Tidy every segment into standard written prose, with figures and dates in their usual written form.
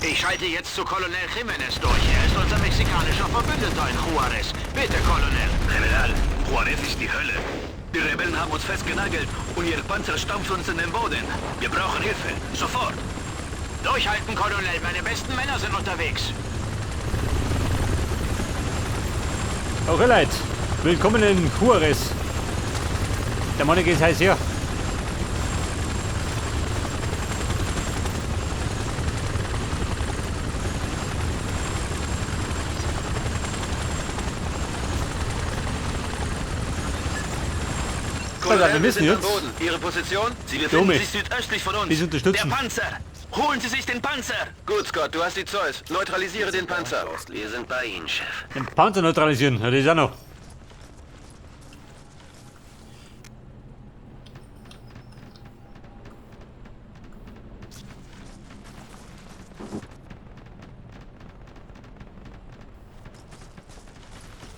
Ich schalte jetzt zu Colonel Jiménez durch. Er ist unser mexikanischer Verbündeter in Juarez. Bitte, Colonel. General, Juarez ist die Hölle. Die Rebellen haben uns festgenagelt und ihre Panzer stampfen uns in den Boden. Wir brauchen Hilfe. Sofort. Durchhalten, Colonel. Meine besten Männer sind unterwegs. Okay, Leute. Willkommen in Juarez. Der Mann geht heiß her. Colonel, wir müssen sind am jetzt. Boden. Ihre Position? Sie befinden Dumme. sich südöstlich von uns. Wir unterstützen. Der Panzer! Holen Sie sich den Panzer! Gut, Scott, du hast die Zeus. Neutralisiere den Panzer. Wir sind bei Ihnen, Chef. Den Panzer neutralisieren, ja, das ist auch noch.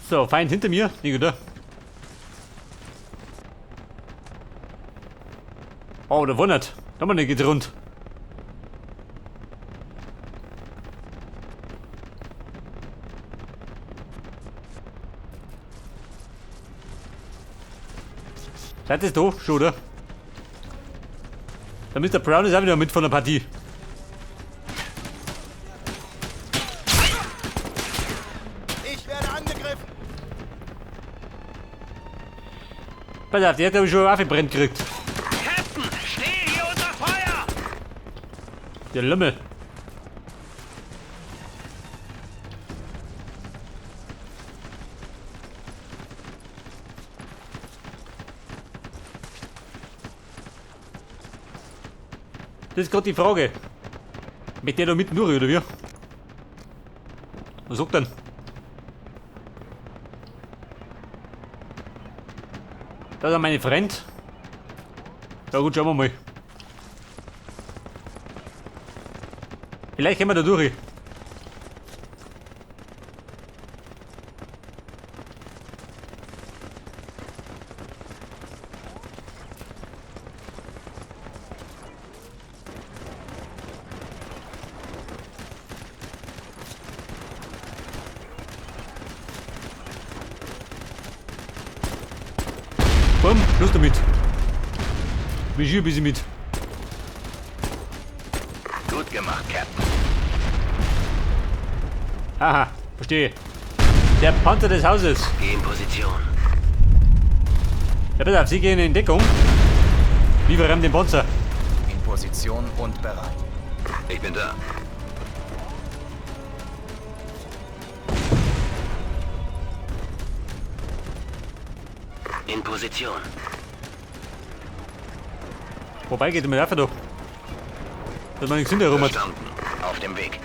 So, Feind hinter mir. Nicht, oder? Oh, der wundert. Da mal, geht rund. Seid ihr doof? Schon, oder? Der Mr. Brown ist auch wieder mit von der Partie. Ich werde angegriffen. Pass auf, der hat glaube ich schon eine Waffe brennt gekriegt. Captain, stehe hier unter Feuer! Der Lümmel. Das ist gerade die Frage. Mit der da mitten durch, oder wie? Was sagt denn? Da sind meine Freund. Ja gut, schauen wir mal. Vielleicht kommen wir da durch. Bumm, Schluss damit. Mich hier ein bisschen mit. Gut gemacht, Captain. Aha, verstehe. Der Panzer des Hauses. Geh in Position. Ja, pass auf, Sie gehen in Deckung. Wir rammen den Panzer. In Position und bereit. Ich bin da. In Position. Wobei geht mit einfach da. Dass man nichts hinterher hat. Verstanden. Auf dem Weg.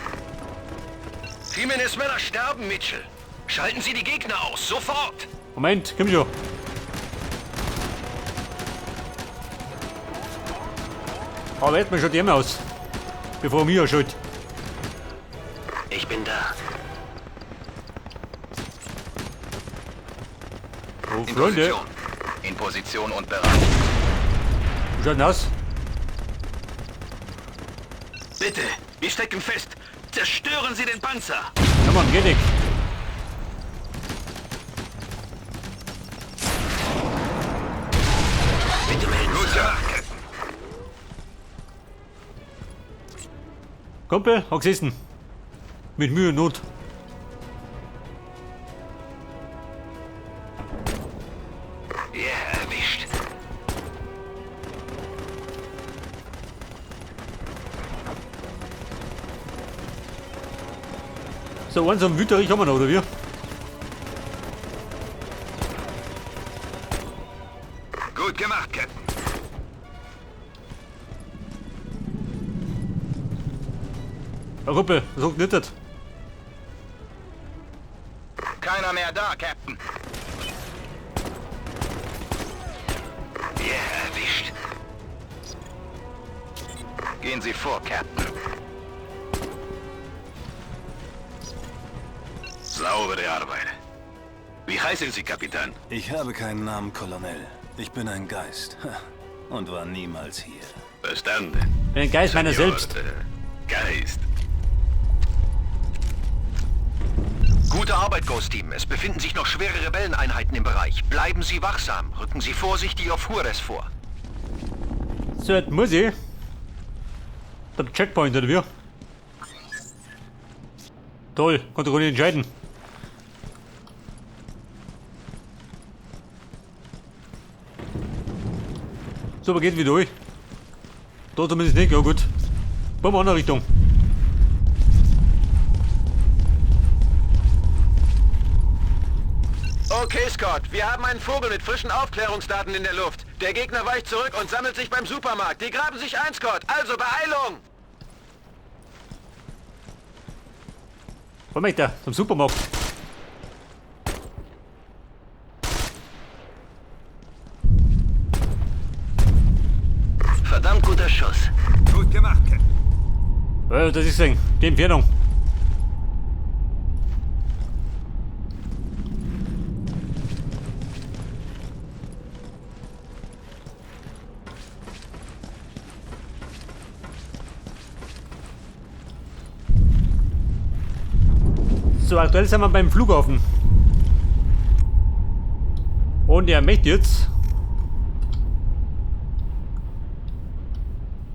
Jimenez Männer sterben, Mitchell. Schalten Sie die Gegner aus, sofort! Moment, komm schon. Aber erstmal schaut die immer aus. Bevor mir schuld. Ich bin da. Oh, In Freunde. Position. In Position und bereit. Wie schaut denn aus? Bitte, wir stecken fest. Zerstören Sie den Panzer! Komm on, geht nicht. Bitte melden, Gut Sir. gemacht, Captain. Kumpel, hat gesessen. Mit Mühe und Not. Yeah, erwischt. So, eins am Wüterich haben wir noch, oder wie? Gut gemacht, Captain. Ja, Kumpel, was sagt denn das? Keiner mehr da, Captain. Yeah, erwischt. Gehen Sie vor, Captain. Saubere Arbeit. Wie heißen Sie, Kapitän? Ich habe keinen Namen, Colonel. Ich bin ein Geist. Und war niemals hier. Verstanden. Bin ein Geist meiner Senor, selbst. Geist. Gute Arbeit, Ghost Team. Es befinden sich noch schwere Rebelleneinheiten im Bereich. Bleiben Sie wachsam. Rücken Sie vorsichtig auf Juarez vor. So, jetzt muss ich. Der Checkpoint, oder wie? Toll, konnte gar nicht entscheiden. So, aber geht wieder durch. Da zumindest nicht, ja gut. Wollen wir andere Richtung. Okay, Scott, wir haben einen Vogel mit frischen Aufklärungsdaten in der Luft. Der Gegner weicht zurück und sammelt sich beim Supermarkt. Die graben sich ein, Scott. Also Beeilung! Wo möchte er? Zum Supermarkt. Verdammt guter Schuss. Gut gemacht, Captain. Das ist die Entfernung. So, aktuell sind wir beim Flughafen. Und er möchte jetzt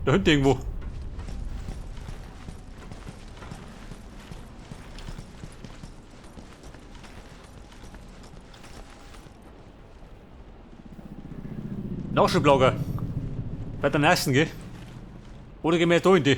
da hinten irgendwo. Nachschublager. Bei der nächsten, gell? Oder gehen wir jetzt da in die?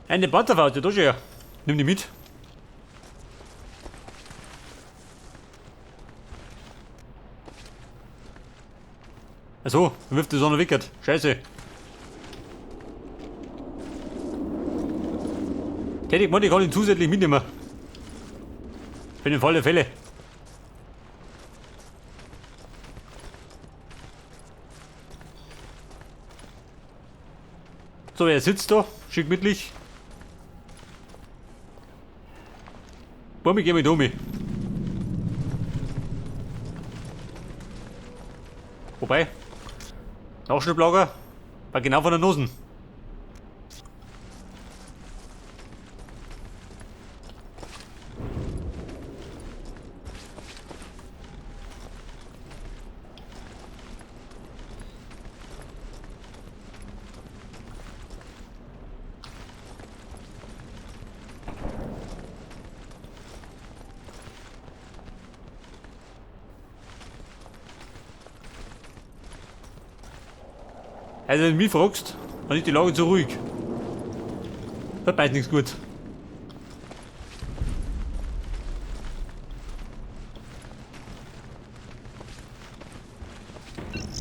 Eine Panzerfaust, da schon ja. Nimm die mit. Achso, wirft die Sonne weg. Scheiße. Tätig, ich kann ihn zusätzlich mitnehmen. Für den Fall der Fälle. So, wer sitzt da? Schick mitlich. Boah, ich geh mit um. Wobei, Nachschublager war genau von der Nosen. Also wenn du mich fragst, dann ist die Lage zu ruhig. Das meint nichts gut.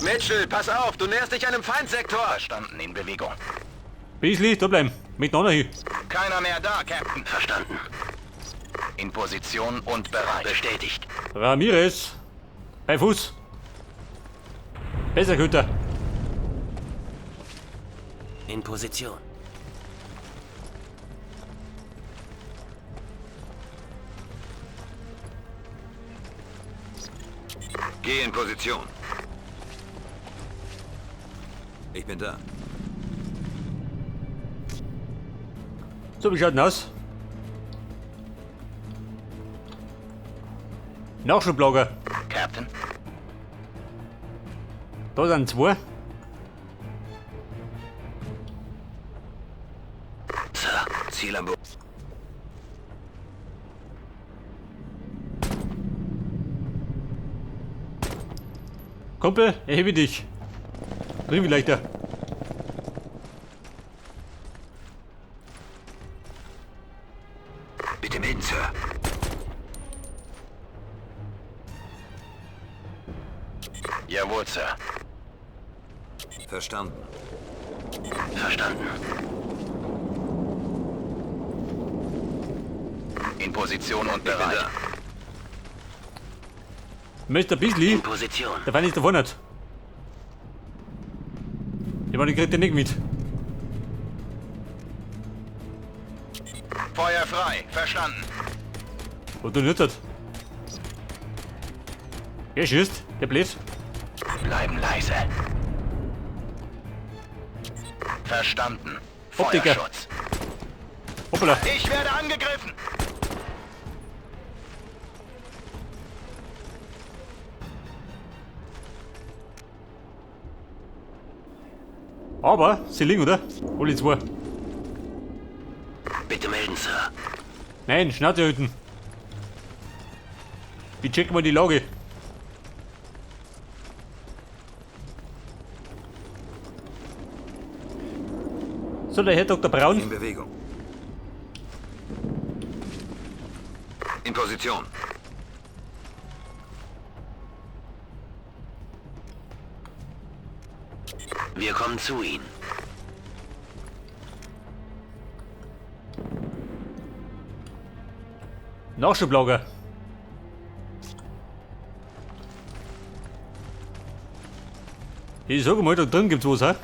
Mitchell, pass auf, du näherst dich einem Feindsektor. Verstanden, in Bewegung. Beasley, da bleiben. Miteinander hier. Keiner mehr da, Captain. Verstanden. In Position und bereit. Bestätigt. Ramirez. Bei Fuß. Besser, Köter. In Position. Geh in Position. Ich bin da. So, wie schaut denn aus? Nachschublager. Captain. Da sind zwei. Sir, Ziel am Boden. Kumpel, erhebe dich. Bring mich leichter. Bitte melden, Sir. Jawohl, Sir. Verstanden. Verstanden. In Position und Ich bin bereit. da. Mr. Beasley, In Position. der Feind ist davon nicht. Ich meine, ich krieg den nicht mit. Feuer frei. Verstanden. Wo du nicht. Er schießt, der Blöd. Bleiben leise. Verstanden. Optiker. Feuerschutz. Hoppala. Ich werde angegriffen. Aber sie liegen, oder? Alle zwei. Bitte melden, Sir. Nein, Schnauze halten. Wie checken wir die Lage? So, der Herr Dr. Braun. In Bewegung. In Position. Wir kommen zu Ihnen. Nachschublager. Ich sag mal, da drin gibt's was, hä?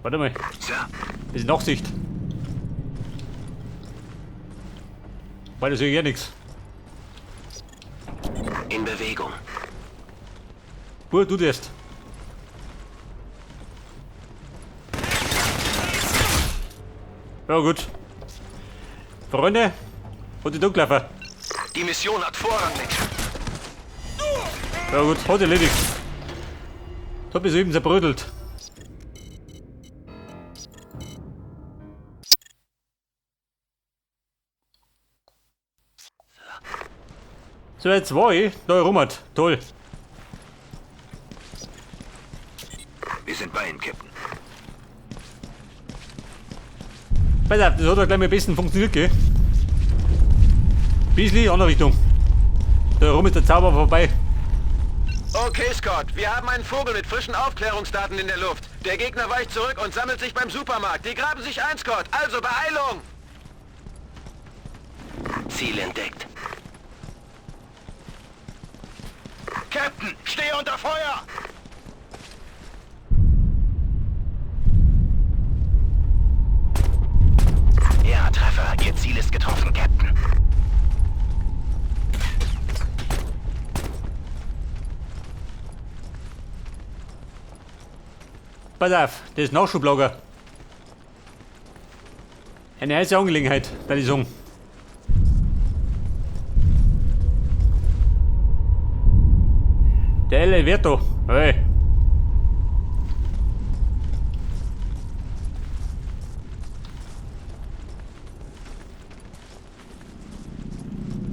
Warte mal, Sir. das ist Nachsicht. Weil das sehe ich ja nichts. In Bewegung. Gut, du darfst. Ja gut. Freunde, hat die Dunklaufer. Die Mission hat Vorrang, Mitchell. Ja gut, hat erledigt. Das hat mich soeben zerbrödelt. So, jetzt war ich da herum hat. Toll. Wir sind bei Ihnen, Captain. Pass auf, das hat ja gleich mal am besten funktioniert, gell? Bisschen andere Richtung. Da herum ist der Zauber vorbei. Okay, Scott, wir haben einen Vogel mit frischen Aufklärungsdaten in der Luft. Der Gegner weicht zurück und sammelt sich beim Supermarkt. Die graben sich ein, Scott. Also Beeilung! Ziel entdeckt. Captain, stehe unter Feuer! Ja, Treffer. Ihr Ziel ist getroffen, Captain. Pass auf, das ist Nachschublager. Eine heiße Angelegenheit, da ich sagen. Der Elevator. Hey.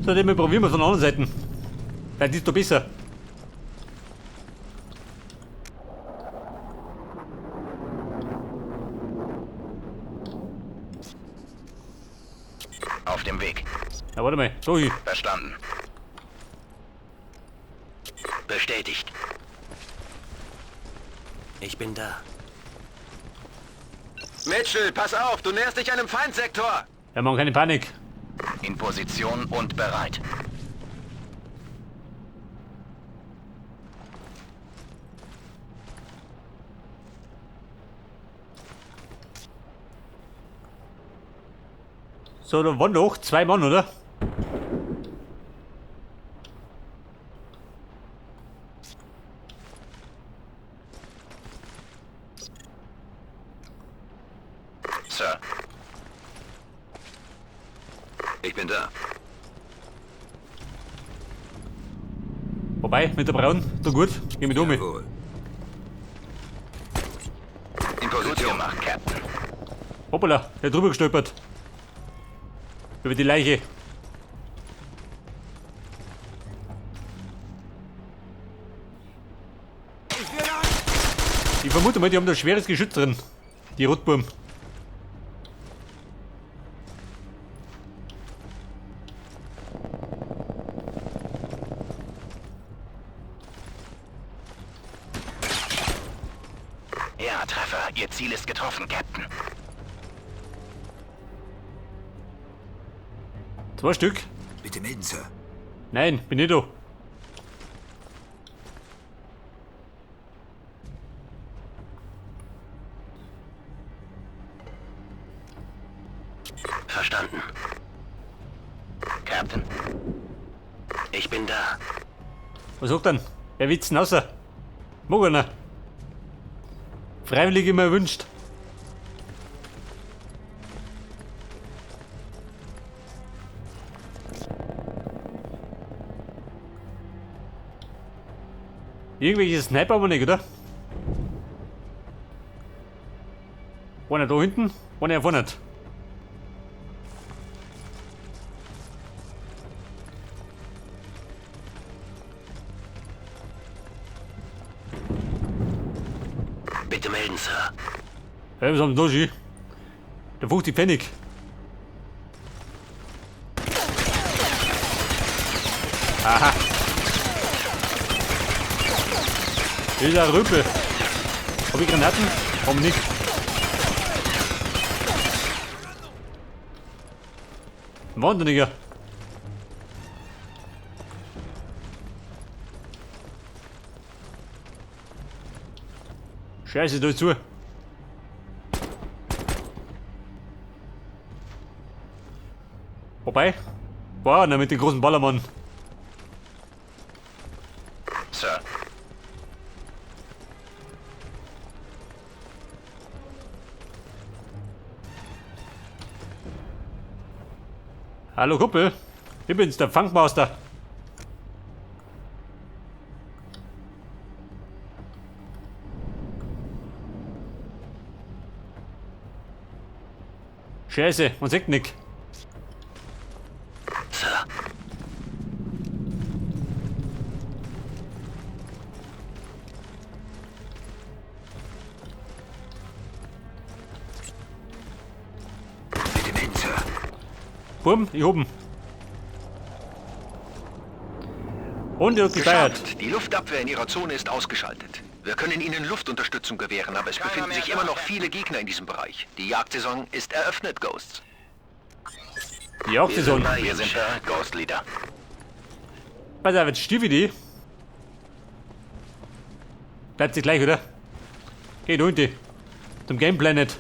So, den probieren wir von der anderen Seite. Vielleicht ist doch besser. Auf dem Weg. Ja, warte mal. So hier. Verstanden. Bestätigt. Ich bin da. Mitchell, pass auf, du näherst dich einem Feindsektor. Ja, Mann, keine Panik. In Position und bereit. So, da waren doch zwei Mann, oder? Sir. Ich bin da. Wobei, mit der Braun, da gut. Geh mit um. Jawohl. In Gut Position. gemacht, Captain. Hoppala, der drüber gestolpert. Über die Leiche. Ich vermute mal, die haben da schweres Geschütz drin. Die Rotburm. Ja, Treffer. Ihr Ziel ist getroffen, Captain. Zwei Stück. Bitte melden, Sir. Nein, bin ich da. Verstanden. Captain. Ich bin da. Was sagt denn? Wer will's denn außer? Mag einer. Freiwillig immer erwünscht. Irgendwelche Sniper aber nicht, oder? Einer da hinten, einer vorne. Bitte melden, Sir. Hey, was haben Sie da schon? Der 50 Pfennig. Aha. Dieser Rüppel. Hab ich Granaten? Warum nicht? Wahnsinniger. Scheiße, da zu. Wobei, war einer mit dem großen Ballermann. Sir. Hallo Kumpel, ich bin's, der Funkmaster. Scheiße, man sieht nix. Sir. Bitte melden, Sir. Bumm, ich hab ihn. Und er hat gefeiert. Geschafft. Die Luftabwehr in Ihrer Zone ist ausgeschaltet. Wir können Ihnen Luftunterstützung gewähren, aber es befinden sich immer noch viele Gegner in diesem Bereich. Die Jagdsaison ist eröffnet, Ghosts. Die Jagdsaison. Wir sind bereit, Ghost Leader. Pass auf, jetzt stief ich die. Bleibt sie gleich, oder? Geh da hinten. Zum Game Planet.